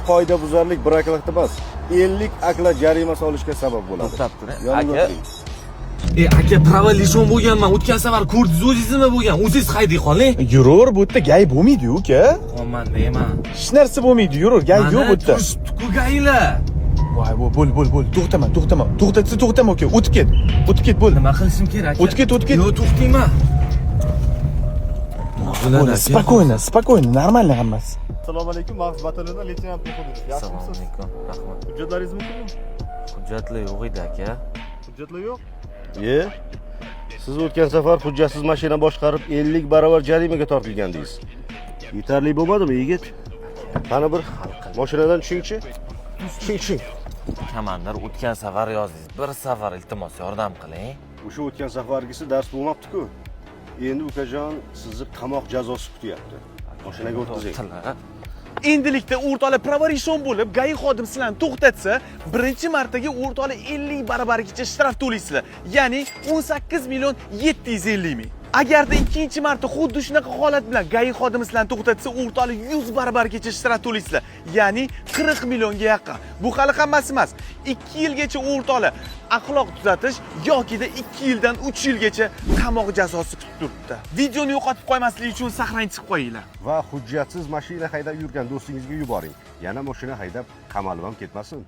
Qoidabuzarlik bir okladda emas, 50 oklad jarima solishga sabab bo'ladi. To'xtab turing. Yonimda Aka. turing. E, aka, права лишён bo'lganman. O'tgan safar ko'rdingiz o'zingiz, nima bo'lgan? O'zingiz hayday qoling. Yuraver, bu yerda ГАИ bo'lmaydi-yu, uka. Qolman deyman. Hech narsa bo'lmaydi, yuraver, ГАИ yo'q bu yerda. Turishibdi-ku ГАИ lar. Voy, voy, bo'l, bo'l, bo'l. To'xtama, to'xtama. To'xtatsa to'xtama, uka. O'tib ket. O'tib ket, bo'l. Nima qilishim kerak, aka? O'tib ket, o'tib ket. Yo'q, to'xtayman. Bo'ldi, спокойно, спокойно, нормально hammasi. Assalomu alaykum, maxsus batalondan leytenant Muhidinov. Assalomu Yaxshimisiz? alaykum. Rahmat. Hujjatlaringiz mumkinmi? Hujjatlar yo'q edi, aka. Hujjatlar yo'q. E, siz o'tgan safar hujjatsiz mashina boshqarib, 50 barobar jarimaga tortilgandingiz. Yetarli bo'lmadimi, yigit? Qani, bir mashinadan tushingchi. Tushing, tushing. Komandir, o'tgan safar yozdingiz. Bir safar, iltimos, yordam qiling. O'sha o'tgan safargisi dars bo'lmabdi-ku. Endi, ukajon, sizni qamoq jazosi kutyapti. Mashinaga o'tkazing. To'xtalar. Endilikda, o'rtoqlar, права лишён bo'lib, ГАИ xodim sizlarni to'xtatsa, birinchi martaga, o'rtoqlar, 50 barabarigacha shtraf to'laysizlar. Ya'ni 18 million 750 ming. Agarda ikkinchi marta xuddi shunaqa holat bilan ГАИ xodimi sizlarni to'xtatsa, o'rtoqlar, 100 baravargacha shtraf to'laysizlar. Ya'ni 40 millionga yaqin. Bu hali hammasi emas. 2 yilgacha, o'rtoqlar, axloq tuzatish yokida 2 yildan 3 yilgacha qamoq jazosi kutib turibdi. Videoni yo'qotib qo'ymaslik uchun saqlanib chiqib qo'yinglar. Va hujjatsiz mashina haydab yurgan do'stingizga yuboring. Yana mashina haydab qamalib ham ketmasin.